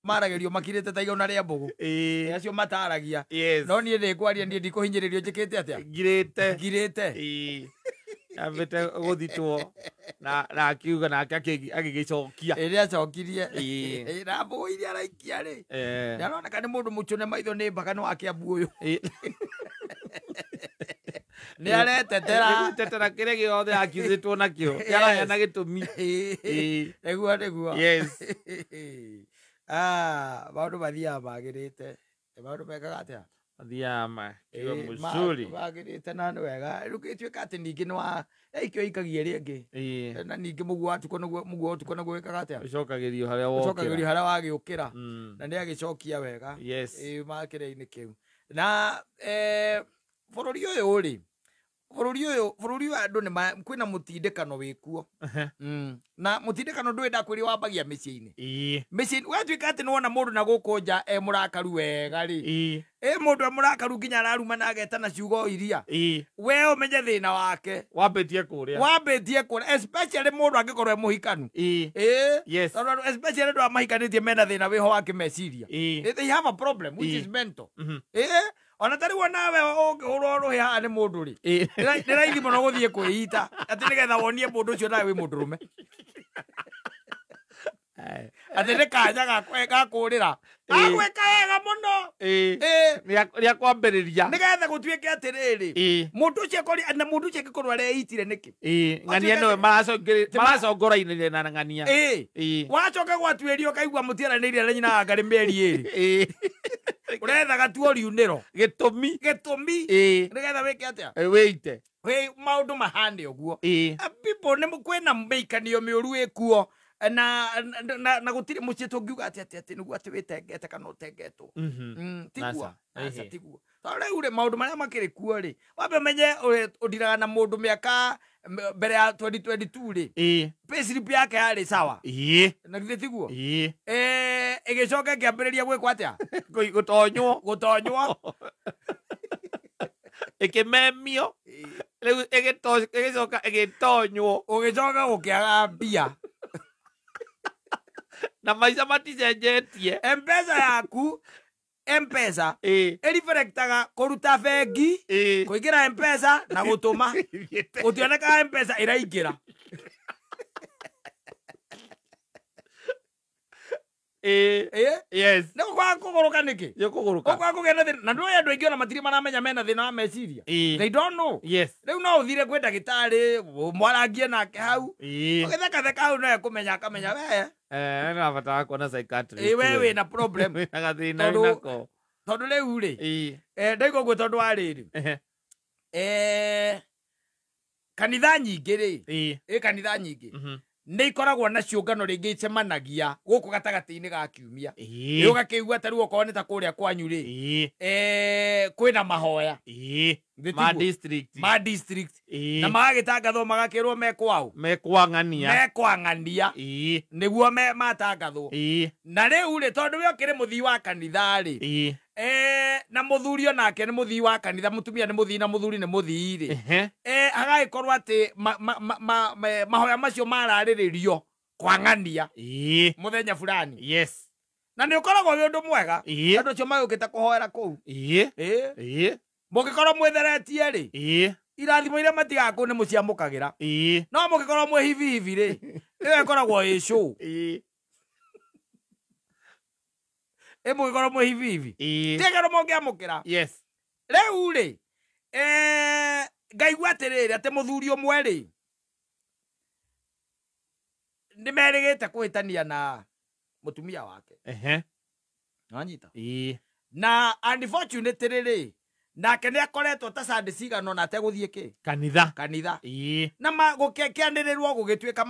Maragĩrio makirĩte ta igona rĩa mbũgũ. Acio mataragia. Yes. No niĩ nĩ ngwaria, niĩ ndikũhinyĩrĩrio njĩkĩte atĩa? Ngirĩte. Ngirĩte. Ambĩte gũthitwo na akiuga nake agĩgĩcokia. Ĩrĩa acokirie. Na mbũgũ iria araikia rĩ, nĩ aroneka nĩ mũndũ mũcũne maitho nĩ mbaga, nĩ wa Kĩambu ũyũ. Nĩ aretetera. Tetera kĩrĩa gĩothe akiuzĩtwo nakĩo. Nĩ araheana gĩtũmi. Nĩguo. Yes. Ah, maũndũ mathiaga magĩrĩte. Maũndũ mekaga atĩa? Mathiaga makiuga mzuri. Magĩrĩte na nĩ wega. Rĩu gĩtuĩka atĩ ningĩ nĩ wa ikio ikagia ĩrĩa ĩngĩ. Na ningĩ mũguo wa tukũ naguo, mũguo wa ũtukũ naguo wĩkaga atĩa? Ũcokagĩrio harĩa Ũcokagĩrio wokĩra. Harĩa wagĩũkĩra. Na nĩ agĩcokia wega. Makĩrĩa-inĩ kĩu. Na bũrũri ũyũ rĩ, bũrũri ũyũ andũ nĩ kwĩna mũtindĩkano wĩkuo. Na mũtindĩkano ndũĩ ndakwĩria wambagia mĩciĩ-inĩ. Mĩciĩ watuĩka atĩ nĩwona mũndũ na gũkũ nja e mũrakaru wega rĩ. Ĩ mũndũ e mũrakaru nginya araruma na agetana ciugo iria. We ũmenye thĩna wake. Wambĩtie kũrĩa. Wambĩtie kũrĩa, especially mũndũ angĩkorwo e mũhikanu. Tondũ andũ, especially andũ arĩa mahikanĩtie mena thĩna wĩho wa kĩmeciria. They have a problem which is mental. Ona ta rĩu onawe ũngĩhũrwo rũhĩ haha nĩ mũndũ rĩ, nĩ raithi mũno gũthiĩ kwĩita atĩ nĩgetha wonie mũndũ ũcio nawe wĩ mũndũrũme. Atĩ nĩ kanya ga kũũrĩra. Agwĩka wega mũno. Rĩa kwambĩrĩria. Nĩgetha gũtuĩke atĩrĩrĩ, mũndũ ũcio na mũndũ ũcio angĩkorwo areitire nĩkĩ? Ng'ania nĩwe maracongorainĩire na ng'ania. Wacoka gwatuĩrio ũkaigua mũtiaranĩirie na nyina wa Ngarĩ mĩeri 2. Ũrethaga tu oriunĩro. Gĩtũmi. Gĩtũmi. Nĩgetha wĩke atĩa? Wĩite. Wĩ maũndũ mahane ũguo. People nĩ kwĩna mĩikanio mĩũru ĩkuo. Na gũtirĩ mũciĩ tũngiuga atĩ nĩguo atĩ wĩtengete kana ũtengetwo. Tiguo. Aca. Aca, tiguo. Tondũ rĩu rĩ, maũndũ marĩa makĩrĩ kuo rĩ, wambe ũmenye ũndiraga na mũndũ mĩaka mbere ya 2022 rĩ, payslip yake yarĩ sawa. Na githĩ tiguo? Ĩgĩcoka ĩkĩambĩrĩria gwĩkwo atĩa? Gũtonywo. Gũtonywo. Ĩkĩmemio. Rĩu ĩgĩcoka ĩgĩtonywo. Ũgĩcoka gũkĩaga mbia. Na maica maticenjetie. M-Pesa yaku, M-Pesa, ĩreflectaga kũruta bengi, kũingĩra M-Pesa na gũtũma. Gũtionekaga M-Pesa ĩraingĩra. Yes. Nĩ gũkwaga kũgũrũka nĩkĩ? Nĩ kũgũrũka. Gũkwaga kũgĩa na thĩna. Na ndũĩ andũ aingĩ ona matirĩ maramenya mena thĩna wa meciria. They don't know. Yes. Rĩu no ũthire kwĩ ndagĩtarĩ, mwarangie nake hau. Ũgĩthekatheka hau no ekũmenya, akamenya we. Nĩ wabatara kuona psychiatrist. We wĩna problem. Wĩna gathĩna wĩnako. Tondũ rĩu rĩ, ndaigua ũguo tondũ wa rĩrĩ. Kanitha nyingĩ rĩ, kanitha nyingĩ. Nĩ ikoragwo na ciũngano rĩngĩ icemanagia gũkũ gatagatĩ-inĩ ga kiumia. Nĩ ũgakĩigua ta rĩu okorwo nĩ ta kũrĩa kwanyu rĩ, kwĩna mahoya. Nĩ Ma tiguo? district. Ma district. Na magagĩtangathwo magakĩrwo me kwao. Me kwang'ania. Me kwang'ania. Nĩguo matangathwo. Na rĩu rĩ, tondũ we ũkĩrĩ mũthii wa kanitha rĩ, na mũthuri onake nĩ mũthii wa kanitha, mũtumia nĩ mũthii na mũthuri nĩ mũthii rĩ. Hagagĩkorwo atĩ mahoya macio mararĩrĩrio kwang'ania. Mũthenya fulani. Yes. Na nĩ ũkoragwo wĩ ũndũ mwega. Andũ acio magũkĩte kũhoera kũu. Mũngĩkorwo mwĩtheretie rĩ, irathimo iria matigaga kũu nĩ mũciamũkagĩra. No mũngĩkorwo mwĩ hivi hivi rĩ, ĩyo ĩkoragwo ĩ show. Ĩ mũngĩkorwo mwĩ hivi hivi. Ti kĩndũ mũngĩamũkĩra. Yes. Rĩu rĩ, ngaigua atĩrĩrĩ, atĩ mũthuri ũmwe rĩ, nĩ merĩgĩte kũhĩtania na mũtumia wake. Nĩwanyita? Na unfortunately rĩ, nake nĩ akoretwo ta Sunday cigana ũna ategũthiĩ kĩ? Kanitha. Kanitha. Na gũkĩanĩrĩrwo gũgĩtuĩka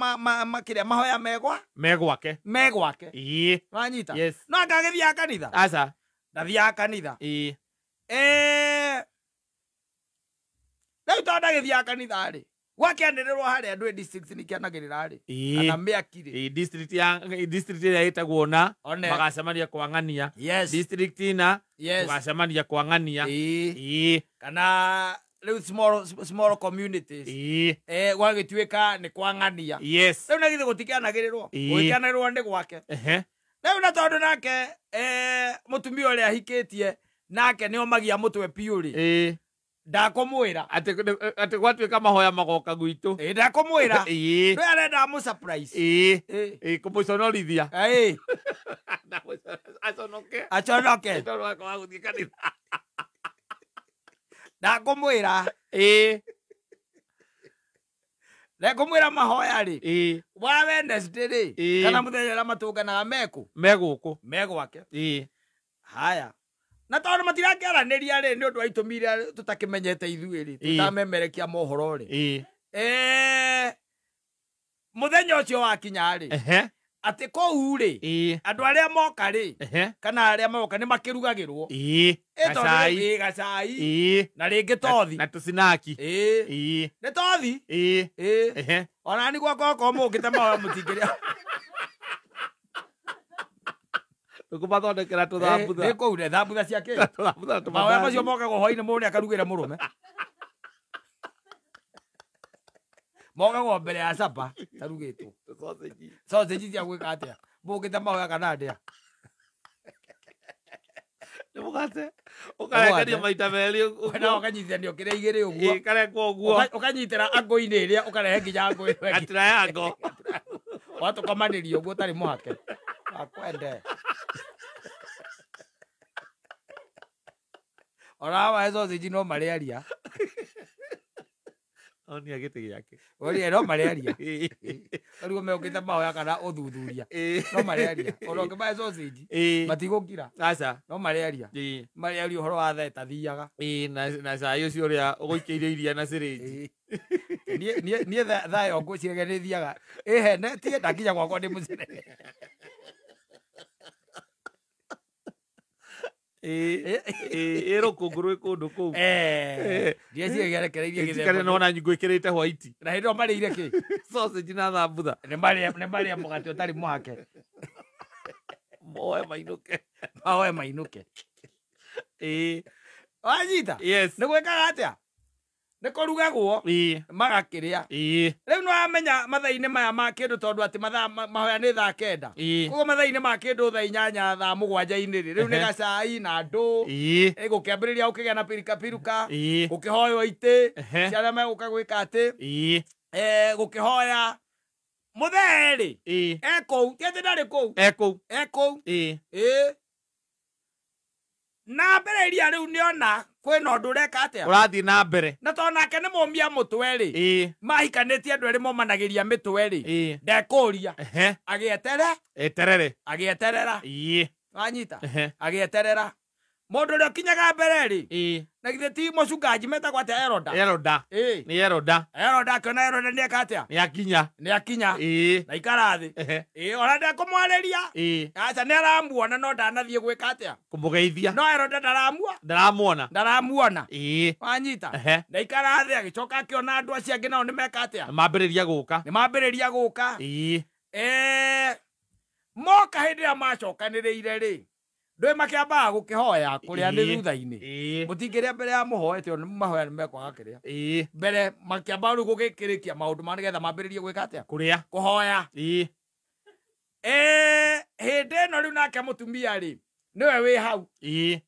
kĩrĩa mahoya megwa? Me gwake. Me gwake. Nĩwanyita? Yes. No anga agĩthiaga kanitha? Aca. Ndathiaga kanitha. Rĩu tondũ ndagĩthiaga kanitha rĩ, gwakĩanĩrĩrwo harĩa andũ district nĩ kĩanagĩrĩra rĩ. Kana mĩaki rĩ. District ya, district ĩrĩa ĩtagwo na, One. magacemania kwang'ania. Yes. District ina, Yes. tũgacemania kwang'ania. Kana rĩu small communities. Gwagĩtuĩka nĩ kwang'ania. Yes. Rĩu na githĩ gũtikĩanagĩrĩrwo? Gũgĩkĩanagĩrĩrwo nĩ gwake. Rĩu na tondũ nake mũtumia ũrĩa ahikĩtie nake nĩomagia mũtwe piũ rĩ. Ĩĩ. Ndakũmwĩra. Atĩ gwatuĩka mahoya magoka gwitũ. Ĩĩ ndakũmwĩra. Ĩĩ. Nĩ arenda mũ surprise. Ĩĩ. Ĩĩ. Ĩĩ kũmũconorithia. Ĩĩ. Aconoke. Aconoke. Tondũ wakwa wa gũthiĩ kanitha. Ndakũmwĩra. Ĩĩ. Ndakũmwĩra mahoya rĩ. Ĩĩ. Wa Wednesday rĩ. Ĩĩ. Kana mũthenya ũrĩa matũnganaga mekũ? Me gũkũ. Me gwake. Ĩĩ. Haya. Na tondũ matirakĩaranĩria rĩ nĩ ũndũ wa itũmi iria tũtakĩmenyete ithuĩ rĩ, Ĩĩ. tũtamemerekia mohoro rĩ. Ĩĩ. Mũthenya ũcio wakinya rĩ, Ehe. atĩ kũu rĩ, Ĩĩ. andũ arĩa moka rĩ, Ehe. kana arĩa moka nĩ makĩrugagĩrwo. Ĩĩ. Ĩ tondũ Gacai. ĩ gacai. Ĩĩ. Na rĩngĩ tothi. Na tũcinaki. Ĩĩ. Ĩĩ. Nĩ tothi. Ĩĩ. Ĩĩ. Ehe. Ona nĩ gwakwa okorwo mũngĩte mahoya mũtingĩrĩa. Tũkũmathondekera tũthambutha. Nĩ kũu thambutha cia kĩ? Tũthambutha na Mahoya macio tũmandathi. mokagwo hwainĩ mũndũ nĩakarugĩre mũrũme. Mokagwo mbere ya capa tarugĩtwo. Sausage. Sausage cia gwĩka atĩa? Mũngĩte mahoya kana ndĩa? Nĩ mũgate. Ũkarekania maita merĩ ũguo. Na ũkanyitithanio kĩrĩa igĩrĩ ũguo. Ĩĩ, karekwo ũguo. Ũkanyitĩra angũ-inĩ ĩrĩa ũkarehe nginya angũ ĩyo ĩngĩ. Gatriangle. Watũkomanĩria ũguo ũtarĩ mũhake. Akwende. Ona wa sausage no marĩaria. Onia gĩtĩ gĩake. Oria no marĩaria. Rĩu meũkĩte mahoya kana ũthuthuria. Ĩĩ. No marĩaria. Ona ũngĩmahe sausage Ĩĩ. matigũkira. Aca. No marĩaria. Ĩĩ. Marĩaria ũhoro wa thaa ĩtathiaga. Ĩĩ, na cai ũcio ũrĩa ũgũikĩire iria na syringe. Ĩĩ. Niĩ thaa ĩyo ngwĩciragia nĩ thiaga ĩhenetie ndakinya gwakwa ndĩ mũcere. Ĩĩ. Ĩĩ, rũkũngũ rwĩ kũndũ kũu. Ndieciragia rekereirie Njikare gĩthemba. nona ngwĩkĩrĩte white. Na hĩndĩ ĩyo marĩire kĩ? Sausage na thambutha. Nĩ marĩa mũgate ũtarĩ mũhake. Moe mainũke. Mahoe mainũke. Ĩĩ. Wanyita? Yes. Nĩ gwĩkaga atĩa? Nĩ kũrugagwo Ĩĩ. magakĩrĩa. Ĩĩ. Rĩu nĩwamenya mathaa-inĩ maya ma kĩndũ tondũ atĩ mathaa mahoya nĩ thaa 9. Ĩĩ. Koguo mathaa-inĩ ma kĩndũ thaa 8 thaa 7-inĩ rĩ, rĩu nĩ gacai na ndũ. Ĩĩ. Gũkĩambĩrĩria gũkĩgĩa na pirika piruka. Ĩĩ. Gũkĩhoywo itĩ. Ehe. Cia arĩa megũka gwĩka atĩ. Ĩĩ. Gũkĩhoya. Mũthee rĩ, Ĩĩ. e kũu, ti atĩ ndarĩ kũu. E kũu. E kũu. Ĩĩ. Ĩĩ. Na mbere iria rĩu nĩona kwĩna ũndũ ũreka atĩa? Ũrathiĩ na mbere. Na tondũ nake nĩ mũmia mũtwe rĩ. Ĩĩ. Mahikanĩtie andũ erĩ momanagĩria mĩtwe rĩ. Ĩĩ. Ndekũria. Ehe. Agĩetere. Eterere. Agĩeterera. Ĩĩ. Wanyita? Ehe. Agĩeterera. Mũndũ ũrĩa ũkinyaga mbere rĩ. Ĩĩ. Na githĩ ti mũcungaji metagwo atĩa Eroda? Eroda. Ĩĩ. Nĩ Eroda. Eroda akĩona Eroda nĩeka atĩa? Nĩ akinya. Nĩ akinya. Ĩĩ. Na ikara thĩ. Ehe. Ĩĩ, ona ndekũmwarĩria. Ĩĩ. Aca nĩ aramuona no ndanathiĩ gwĩka atĩa? Kũmũgeithia. No Eroda ndaramuona. Ndaramuona. Ndaramuona. Ĩĩ. Wanyita? Ehe. Na ikara thĩ agĩcoka akĩona andũ acio angĩ nao nĩ meka atĩa? Nĩ mambĩrĩria gũka. Nĩ mambĩrĩria gũka. Ĩĩ. Moka hĩndĩ ĩrĩa macokanĩrĩire rĩ, ndũĩ makĩambaga gũkĩhoya kũrĩa nĩ thutha-inĩ. Ĩĩ. Mũtingĩrĩa mbere ya mũhoete tondũ mahoya nĩ mekwaga kĩrĩa. Ĩĩ. Mbere makĩamba rĩu gũgĩkĩrĩkia maũndũ ma nĩgetha mambĩrĩrie gwĩka atĩa? Kũrĩa. Kũhoya. Ĩĩ. Hĩndĩ ĩno rĩu nake mũtumia rĩ, nĩwe wĩ hau. Ĩĩ.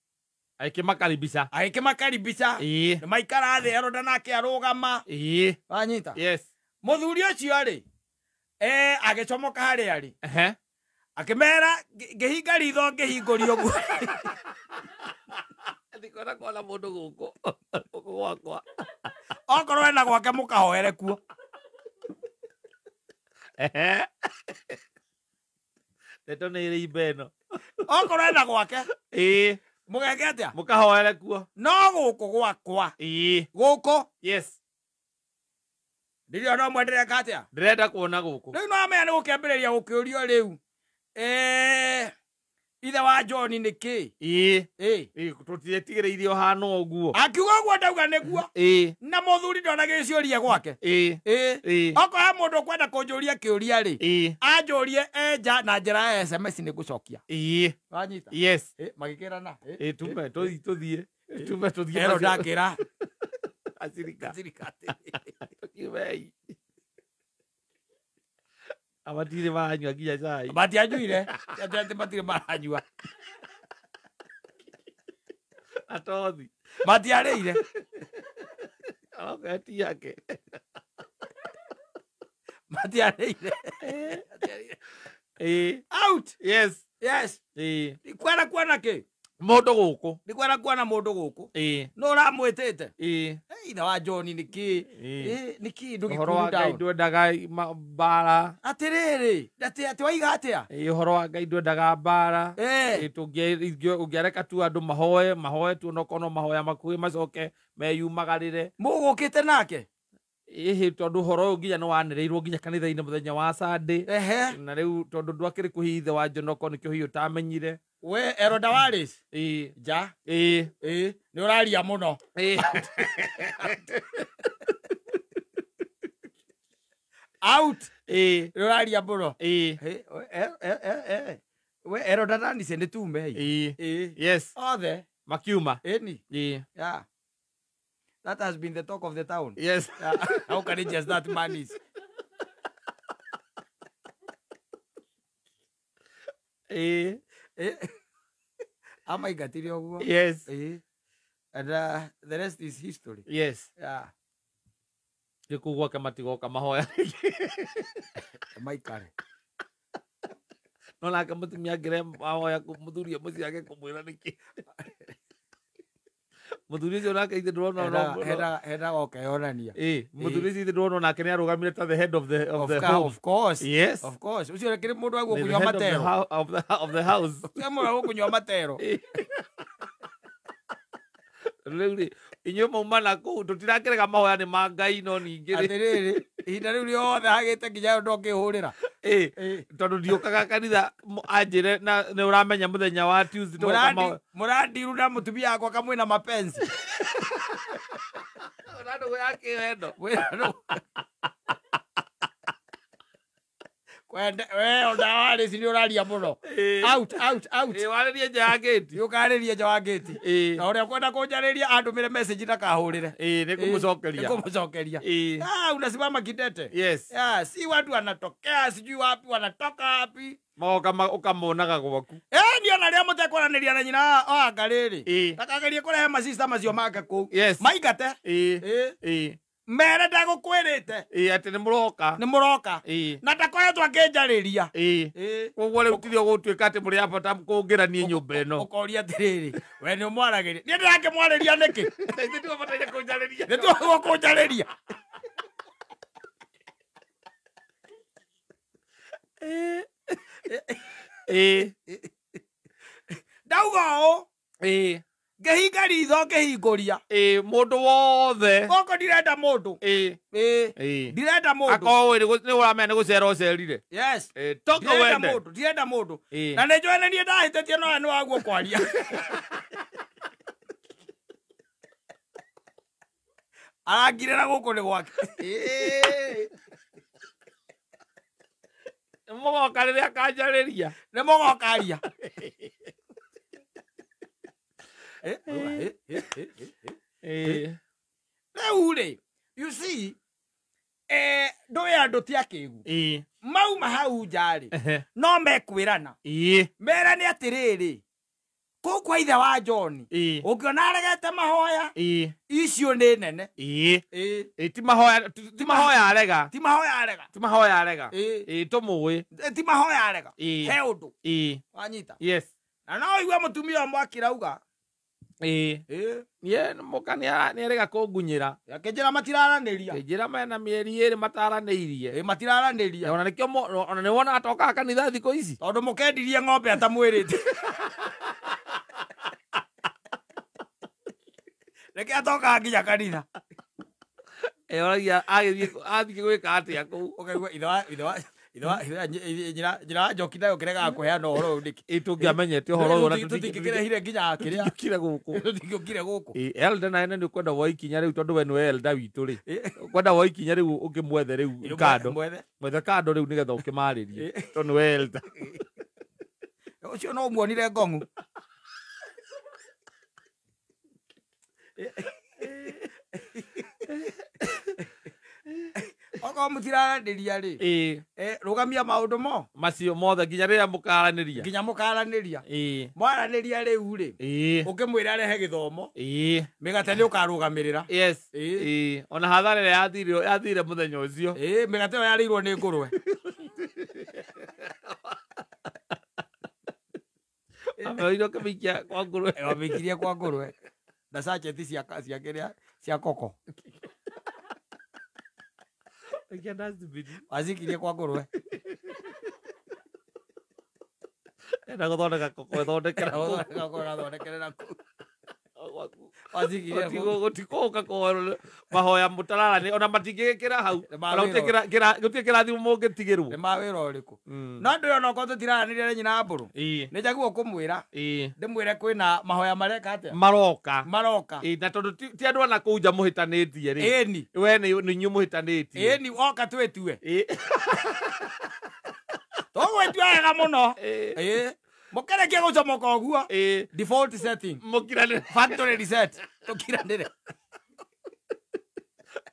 Agĩkĩmakaribisha. Agĩkĩmakaribisha. Ĩĩ. Nĩ maikara thĩ Eroda nake arũgama. Ĩĩ. Wanyita? Yes. Mũthuri ũcio rĩ, agĩcomoka harĩa rĩ. Ehe. Akĩmera ngĩhinga ritho ngĩhingũria ũguo. Ndikwenda kuona mũndũ gũkũ. Gũkũ gwakwa. Okorwo ena gwake mũkahoere kuo. Ehe. Ndeto nĩ ĩrĩ imba ĩno. Okorwo ena gwake. Ĩĩ. Mũgeke atĩa? Mũkahoere kuo. No gũkũ gwakwa. Ĩĩ. Gũkũ. Yes. Ndirĩ ona ũmwe ndĩreka atĩa? Ndĩrenda kuona gũkũ. Rĩu no amenya nĩ gũkĩambĩrĩria gũkĩũrio rĩu. Ithe wa John nĩ kĩ? Ĩĩ. Ĩĩ. Tũtiretigĩrĩire ũhana ũguo. Akiuga ũguo ndauga nĩguo. Ĩĩ. Na mũthuri ndona gĩciũria gwake. Ĩĩ. Ĩĩ. Ĩĩ. Okorwo he mũndũ ũkwenda kũnjũria kĩũria rĩ, Ĩĩ. anjũrie enja na njĩra ya SMS nĩ ngũcokia. Ĩĩ. Wanyita? Yes. Ĩĩ, magĩkĩrana. Ĩĩ, tume tũthiĩ. Tume tũthiĩ. Eroda akĩra. Acirika. Acirika atĩrĩ. Tũkiumei. Matirĩ maranyua nginya cai. Matianyuire. Atĩ matirĩ maranyua. Atothi. Matiarĩire. Aroka ti yake. Matiarĩire. Out. Yes. Yes. Ndikwenda kuona kĩ? Mũndũ gũkũ. Ndikwenda kuona mũndũ gũkũ. No ũramwĩtĩte. Ithe wa John nĩ kĩ? Nĩ kĩ ndũgĩ Ũhoro wa Ngai ndwendaga mbara. Atĩrĩrĩ, atĩ waiga atĩa? Ũhoro wa Ngai ndwendaga mbara. Ũngĩareka tu andũ mahoe tu onokorwo no mahoya makuhĩ macoke meyumagarĩre. Mũgũkĩte nake? Ĩhĩ tondũ ũhoro ũyũ nginya nĩwanĩrĩirwo nginya kanitha-inĩ mũthenya wa Sunday. Na rĩu tondũ ndwakĩrĩ kũhihi ithe wa John okorwo nĩkĩo hihi ũtamenyire. We Elder Wallace. Ja. Nĩ ũraria mũno. Out. Nĩ ũraria mũno. We Elder Danice nĩ tume. Yes. Othe. Makiuma. Ĩni. Yeah. That has been the talk of the town. Yes. How courageous that man is. Amaigatire ũguo. Yes. And the rest is history. Yes. Yeah. Rĩu kũu gwake matigoka mahoya. Maikare. No nake mũtumia angĩre mahoya mũthuri mũciĩ age kũmwĩra nĩkĩ. Mũthuri ũcio nake ithe ndũrona hena gokeyonania. Mũthuri ũcio ithe ndũrona nake nĩarũgamire ta the head of the home. Of course. Yes. Of course. Ũcio kĩrĩ mũndũ wa gũkũnyua matero. Of the house. Ũcio mũndũ wa gũkũnyua matero. Rĩu rĩ inyuĩ mauma na kũu tũtirakĩrega mahoya nĩ ma Ngai no ningĩ rĩ. Atĩrĩrĩ ihinda rĩu rĩothe hagĩte nginya ndokĩhũrĩra. Tondũ ndiũkaga kanitha anjĩre na nĩ ũramenya mũthenya wa Tuesday tũgoka mahoya. Mũrandiru na mũtumia wakwa kamwĩna mapenzi. Na ndũgũ ya kĩwendo. Kwende we Elder Wallace nĩ ũraria mũno. Out out out. Warĩrie nja ya gate. Ũkarĩrie nja wa gate. Na ũrĩa kwenda kũnjarĩria andũmĩre message ndakahũrĩre. Nĩ kũmũcokeria. Nĩ kũmũcokeria. Unasimama kidete. Yes. Si watu wanatokea sijui wapi wanatoka wapi. Magoka ũkamonaga gwaku. Ndiona rĩrĩa mũtekwaranĩria na nyina wa rĩrĩ. Ndakagerie kũrehe masista macio make kũu. Yes. Maingate. Mere ndagũkwĩrĩte. Atĩ nĩ mũroka. Nĩ mũroka. Na ndakoretwo akĩnjarĩria. Koguo rĩu tirio gũtuĩka atĩ mũrĩ a bata kũngĩranie nyũmba ĩno. Ũkoria atĩrĩrĩ, we nĩ ũmwaragĩria. Niĩ ndĩrakĩmwarĩria nĩkĩ? Ithuĩ tiwe bataire kũnjarĩria. Nĩ tiwe kũnjarĩria. Ndauga ũũ. Ngĩhinga ritho ngĩhingũria. Mũndũ wothe. Gũkũ ndirenda mũndũ. Ndirenda mũndũ. Akorwo nĩ ũramenya nĩ gũcera ũcerire. Yes. Toka wende. Ndirenda mũndũ. Na nĩ njũĩ nĩ niĩ ndahĩtĩtie no we nĩ waguo kwaria. Arangirĩra gũkũ nĩ gwake. Nĩ mũgoka rĩrĩa akanjarĩria. Nĩ mũgoka aria. Rĩu rĩ, you see, ndũĩ andũ ti akĩgu. Mauma hau nja rĩ, no mekwĩrana. Merane atĩrĩrĩ, kũu kwa ithe wa John, ũngĩona aregete mahoya, icio nĩ nene. Ti mahoya arega. Ti mahoya arega. Ti mahoya arega. Tũmũĩ. Ti mahoya arega. He ũndũ. Wanyita. Yes. Na no igue mũtumia ũmwe akĩrauga. Ye mũka nĩarega kũngunyĩra. Akĩnjĩra matiraranĩria. Akĩnjĩra mena mĩeri ĩrĩ mataranĩirie. Matiraranĩria. Ona nĩkĩo ona nĩwona atokaga kanitha thikũ ici. Tondũ mũkendirie ng'ombe atamwĩrĩte. Reke atokaga nginya kanitha. Oragia agĩthiĩ athiĩ gwĩka atĩa kũu. Ũkaigua ithe wa njĩra wa Njoki nayo kĩregaga kũheana ũhoro ũyũ nĩkĩ? Tũngĩamenyete ũhoro ũyũ na tũtingĩkĩrehire nginya kĩrĩa tũtingĩũkire gũkũ. Tũtingĩũkire gũkũ. Elder nawe nĩ ũkwenda woe ikinya rĩu tondũ we nĩwe elder witũ rĩ. Ũkwenda woe ikinya rĩu ũkĩmwethe rĩu kando. Mwethe kando rĩu nĩgetha ũkĩmarĩrie tondũ nĩwe elder. Ũcio no ũmuonire ngong'u. Okorwo mũtiraranĩria rĩ, rũgamia maũndũ mo macio mothe nginya rĩrĩa mũkaranĩria. Nginya mũkaranĩria. Mwaranĩria rĩu rĩ, ũkĩmwĩra arehe gĩthomo, mĩgate nĩ ũkarũgamĩrĩra. Yes. Ona hathara ĩrĩa yathire mũthenya ũcio. Mĩgate ĩyo yarĩirwo nĩ ngũrwe. Ameoire ũkĩmĩikia kwa ngũrwe. Wamĩikirie kwa ngũrwe. Na sacheti cia kĩrĩa cia koko. Wacikirie kwa ngũrwe. Enda gũthondeka koko ĩthondekera kũu. Gathondekerera kũu. Wacikirie kũu. Gũtikũka mahoya mũtararani ona matingĩgĩkĩra hau. Ona gũtirĩ kĩrathimo mũngĩtigĩrwo. Nĩ ma wĩra ũrĩkũ? No andũ ĩyo onokorwo tũtiraranĩria na nyina Mbũrũ. Nĩ njagĩrĩirwo kũmwĩra. Ndĩmwĩre kwĩna mahoya mareka atĩa? Maroka. Maroka. Na tondũ ti andũ ana kũu nja mũhĩtanĩtie rĩ. Ĩni. We nĩ inyuĩ mũhĩtanĩtie. Ĩni oka twĩtue. Tũgwĩtua wega mũno. Mũkĩrĩkia gũcomoka ũguo. Default setting. Mũkiranĩre. Factory reset. Tũkiranĩre.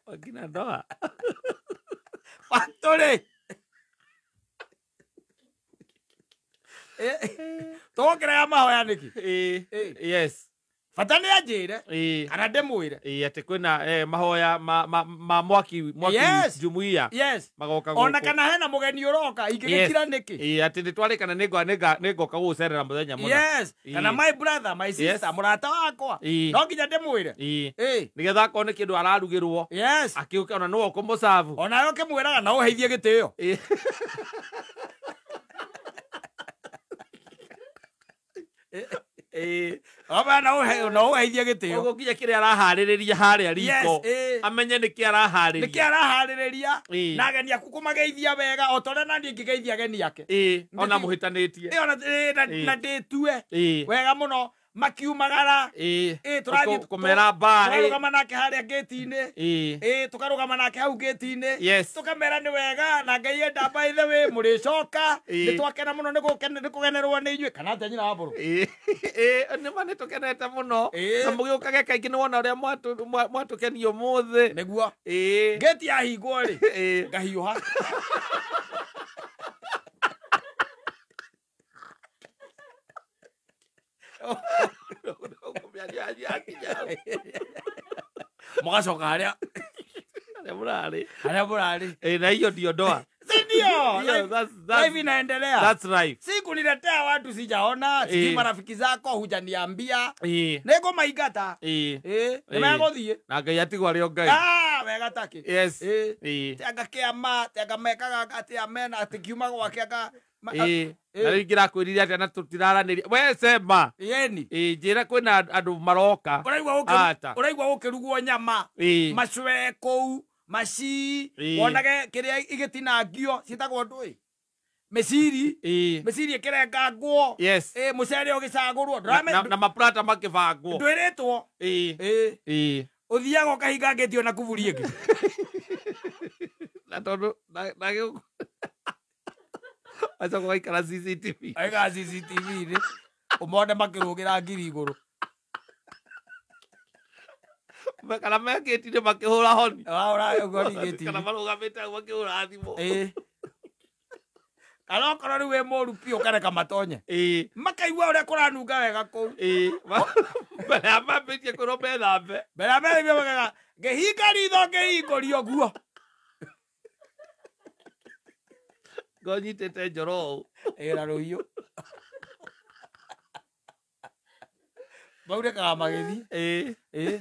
Wakina ndoa. Factory. Tũgũkĩra ya mahoya nĩkĩ? Yes. Bata nĩ anjĩre kana ndĩmwĩre. Atĩ kwĩna mahoya ma mwaki jumuiya. Yes. Magoka gũkũ. Ona kana hena mũgeni ũroka ingĩgĩkira nĩkĩ? Atĩ nĩtwarĩkana nĩngoka gũgũcerera mũthenya mũna. Yes. Kana my brother, my sister, mũrata wakwa. No nginya ndĩmwĩre. Nĩgetha akorwo nĩ kĩndũ ararugĩrwo. Yes. Akĩũke ona nĩwe ũkũmũcabu. Onawe ũkĩmwĩraga na ũheithie gĩtĩo. Ona ũheithie gĩtĩo. Ũguo nginya kĩrĩa araharĩrĩria harĩa riko. Amenye nĩkĩ araharĩria. Nĩkĩ araharĩrĩria. Na ageni aku kũmageithia wega o ta ũrĩa naniĩ ingĩgeithia ageni ake. Ona mũhĩtanĩtie. Na ndĩtue wega mũno makiumagara. Tũrathiĩ kũmera mbaa. Tũkarũgama nake harĩa gate-inĩ. Tũkarũgama nake hau gate-inĩ. Tũkamera nĩ wega na Ngai enda by the way mũrĩcoka. Nĩ twakena mũno nĩ kũgenerwo nĩ inyuĩ kana atĩa nyina wa Mbũrũ. Nĩ ma nĩ tũkenete mũno. Na mũgĩũkage kaingĩ nĩ wona ũrĩa mwatũkenia ũmũthĩ. Nĩguo. Gate yahingwo rĩ, ngahiũha. Mũgacoka harĩa mũrarĩ. Harĩa mũrarĩ. Na hiyo ndio ndoa. Si ndio? Life inaendelea. That's right. Si kuniletea watu sijaona, sijui marafiki zako hujaniambia. Nĩngũmaingata. Nĩmegũthiĩ. Na Ngai atigwo arĩ o Ngai. Wega take. Yes. Ti anga kĩama, ti anga mekaga atĩa mena atĩ kiuma gwake anga Na rĩu ingĩrakwĩrire atĩa na tũtiraranĩria. We sema. Yeni. Njĩra kwĩna andũ maroka. Ũraigua gũkĩrugwo nyama. Macwe kũu, maci, wonage kĩrĩa igĩtinangio ciĩtagwo ndũĩ. Mĩciri. Mĩciri ĩkĩrengangwo. Yes. Mũcere ũgĩcagũrwo. Na maplata makĩbangwo. Ndwĩrĩtwo. Ũthiaga ũkahinga ngĩti ona kuburi ĩngĩ. Na tondũ na gĩũkũ. Acoka ũgaikara CCTV. Aikara CCTV-inĩ. Ũmone makĩrũgĩra ngiri igũrũ. Kana me gate-inĩ makĩhũra honi. Wahũra honi gate-inĩ. Kana marũgamĩte hau makĩhũra thimũ. Kana okorwo rĩu wĩ mũru biũ ũkareka matonye. Makaigua ũrĩa kũranunga wega kũu. Mbere ya mambĩtie kwĩrwo methambe. Mbere ya methambe makauga, ngĩhinga ritho ngĩhingũria ũguo. Ngonyitĩte njoro ũũ. Na rũhiũ. Maunĩkaga magĩthiĩ.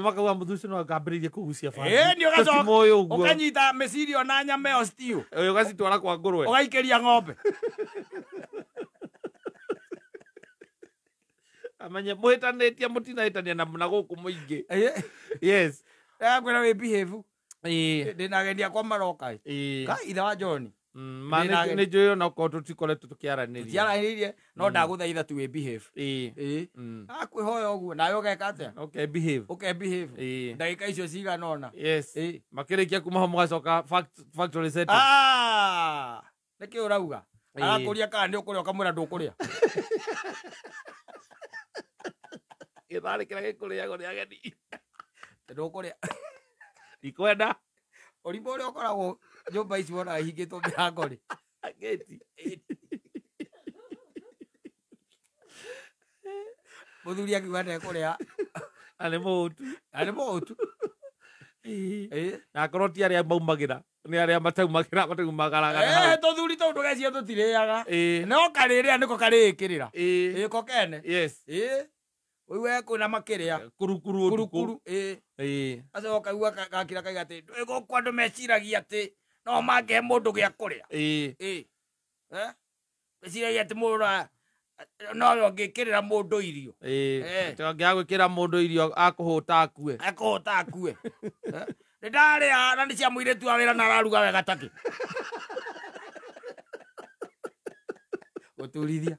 Makauga mũthuri ũcio no akambĩrĩrie kũgucia bangi. Nĩ ũgacoka Tũtimoĩ ũguo. Ũkanyita mĩciri ona nyama ĩyo stew. Ũgacitwara kwa ngũrwe. Ũgaikĩria ng'ombe. Amenye mũhĩtanĩtie mũtinahĩtania na gũkũ mũingĩ. Yes. Ndĩrakwĩra wĩ behave. Ndĩna ageni akwa maroka. Ka ithe wa John. Ma nĩ njũĩ ona okorwo tũtikoretwo tũkĩaranĩria. Tũtiaranĩirie, no ndagũthaitha tu wĩ behave. Akwĩhoya ũguo nawe ũgeka atĩa? Ũke behave. Ũke behave. Ndagĩka icio cigana ũna. Yes. Makĩrĩkia kuma ho mũgacoka factory setting. Nĩkĩ ũrauga? Arakũria kana nĩ ũkũrĩa ũkamwĩra ndũkũrĩa. Gĩtharĩ kĩrĩa gĩkũrĩagwo nĩ ageni. Ndũkũrĩa. Ndikwenda. Ũrimũ ũrĩa ũkoragwo nyũmba ici wonaga ihingĩtwo mĩrango rĩ. Gate. Mũthuri akiuga ndekũrĩa. Na nĩ mũhũtu. Na nĩ mũhũtu. Na akorwo ti arĩa maumagĩra nĩ arĩa mataumagĩra mataumagaraga na hau. Tũthuri tũu ndũgecia tũtirĩaga. No karĩrĩa nĩko karĩĩkĩrĩra. Ko kene. Yes. Ũigue kwĩna makĩrĩa. Kurukuru ũtukũ. Kurukuru. Acoka kaigua gakira kaiga atĩ ndũĩ gũkũ andũ meciragia atĩ no mangĩhe mũndũ gĩa kũrĩa. Meciragia atĩ mũndũ no ũngĩkĩrĩra mũndũ irio. Angĩaga gwĩkĩra mũndũ irio akũhũta akue. Akũhũta akue. Nĩ ndarĩa na nĩ cia mũirĩtu wa wĩra na araruga wega takĩ. Gũturithia.